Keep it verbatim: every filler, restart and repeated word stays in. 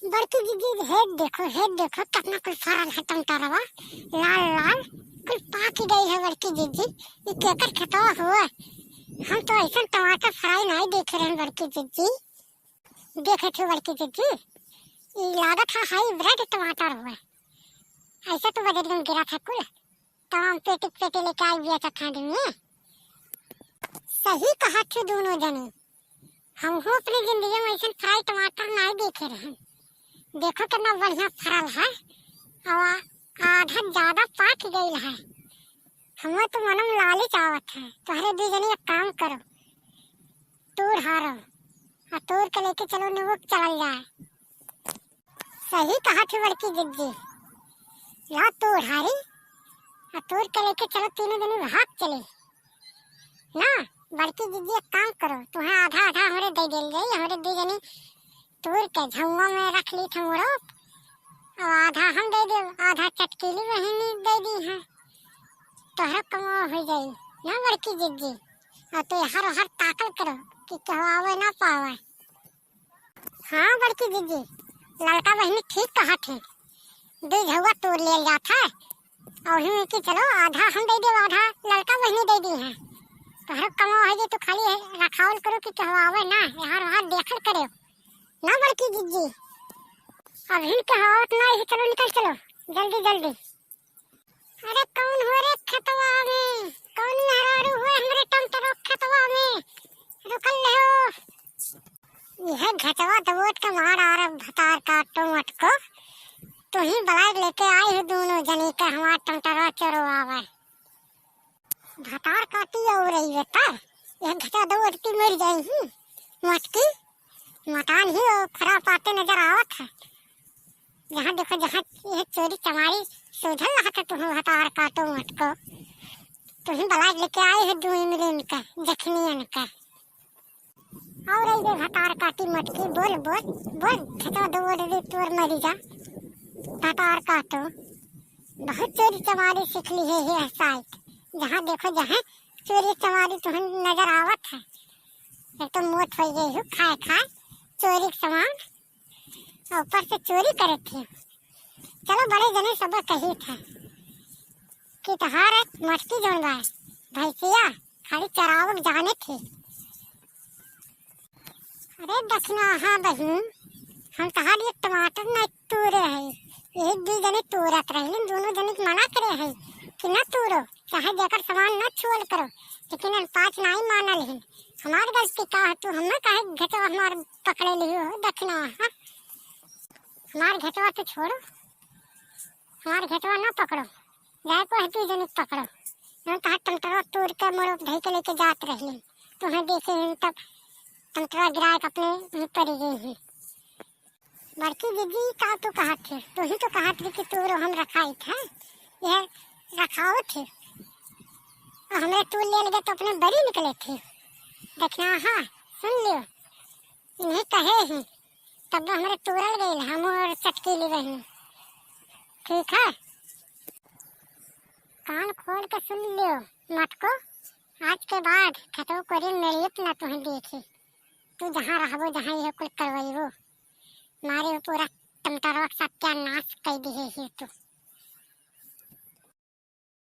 बड़की जिज्जी, हेत देखो, हेत देखो, कितना कुल फरल है टमाटरवा, लाल लाल, कुल पाकि गई है बड़की जिज्जी। ई केकर खेतवा हुआ? हम तो ऐसन टमाटर फ्राई नहीं देखे रहन बड़की जिज्जी। देखे थे बड़की जिज्जी, ई लागत है हाईब्रिड टमाटर हुआ। ऐसे तो बजरिया में गिरा था कुल, तो हम पेटी के पेटी लेके आई बिया ठंड में। सही कहा थे दोनों जने, हमहू अपनी जिंदगी में ऐसन फ्राई टमाटर नहीं देखे रहन। देखो कितना बढ़िया फरल है, और आ-, आधा ज्यादा पाक गइल है। हमें तो मनम लालच आवत है, तोहरे दू जनी एक काम करो, तूर हारो, और तूर के लेके चलो नींबू चलल जाए। सही कहा थे बड़की जिज्जी, ला तूर हारी, और तूर के लेके चलो तीनों जनी भाग चले। ना, बड़की जिज्जी एक काम करो, तुम्हें आधा आधा हमरे दे देल जाई, हमरे दू जनी तूर के झउआ में रख ली थमोरो, और आधा हम दे देब, आधा चटकीली बहिनी दे दी है, तोहरो कमवा हो जाई ना बड़की जिज्जी। और तू हर हर ताकल करो कि केहू आवे ना पावे। हाँ बड़की जिज्जी, ललका बहिनी ठीक कहत है, दू झउआ तूर लेल जात है, और ही कि चलो आधा हम दे देब, आधा ललका बहिनी दे दी है, तोहरो कमवा हो जाई, तू खाली रखावल करो कि केहू आवे ना, यहाँ वहाँ देखल करो ना बड़की जिज्जी। अभी केहू आवत ना है, चलो निकल चलो जल्दी जल्दी। अरे कौन हो रे खेतवा में, कौन मेहरारू हुए हमरे टमटरो खेतवा में, रुकल रहो। यह घचवा दबोच के मार आ रहा भतार काटो मटको, तू ही बलाय लेके आई हो दोनों जनी के हमार टमटरवा चोरवावे। भतार काटी और रही है तर, यह घचा दबोच के मर जाई ही मटकी। मकान ही वो खराब पाते नजर आवत है। जहाँ देखो, जहाँ ये चोरी चमारी सूझल रहत है, तुहूँ भतार काटो मटको। तुही बलाय लेके आए हो दुई मिलिन का, जखनियन का। और ये भतार काटी मटकी, बोल, बोल, बोल, खेतवा दो बोल दे, तोर मरी जा। भतार काटो। बहुत चोरी चमारी सीख ली है, ये साइड। जहाँ देखो, जहाँ चोरी चमारी तुहन नजर आवत है। एक तो मोट हो गई हो, खाए, खाए, चोरी के सामान। और ऊपर से चोरी करे थे। चलो बड़े जने सब कही था कि तहार मटकी जौन बा, भैंसिया खाली चरावक जाने थे। अरे दखिनहा बहिन, हम तहार एक टमाटर नहीं तूरे है, एक दू जने तूरत रही, दोनों जने के मना करे है कि ना तूरो, चाहे जेकर सामान ना छुअल करो, लेकिन हम पाँच नहीं मानल है। हमार गलती का है, तू हमें काहे घचवा हमार पकड़े लियो हो दखिनहा? हमार घचवा तो छोड़ो, हमार घचवा ना पकड़ो, जाए को है दू जने पकड़ो। हम तहार टमटरवा तूर के मोरो धई के लेके जात रही, तुम्हें देखे हैं तब टमटरवा गिराए के अपने मुँह पड़ गई हैं। बड़की दीदी, का तू कहत है? तू ही तो कहत रही कि तूरो हम रखाइत है, यह रखावत है। और हमरे तूर ले लगे तो अपने बड़ी निकले थे। देखना, हाँ, सुन लियो, इन्हें कहे ही, तब हमरे तूरल गइल, हम और चटकीली बहिनी। ठीक है, कान खोल के सुन लियो, मटको, आज के बाद खेतवा कोरी मेरियत ना तुहें देखी। तू जहाँ रहबो, जहाँ यह कुल करवैबो, मारे वो पूरा टमटरवा के सत्यानाश कर दिए ही तू।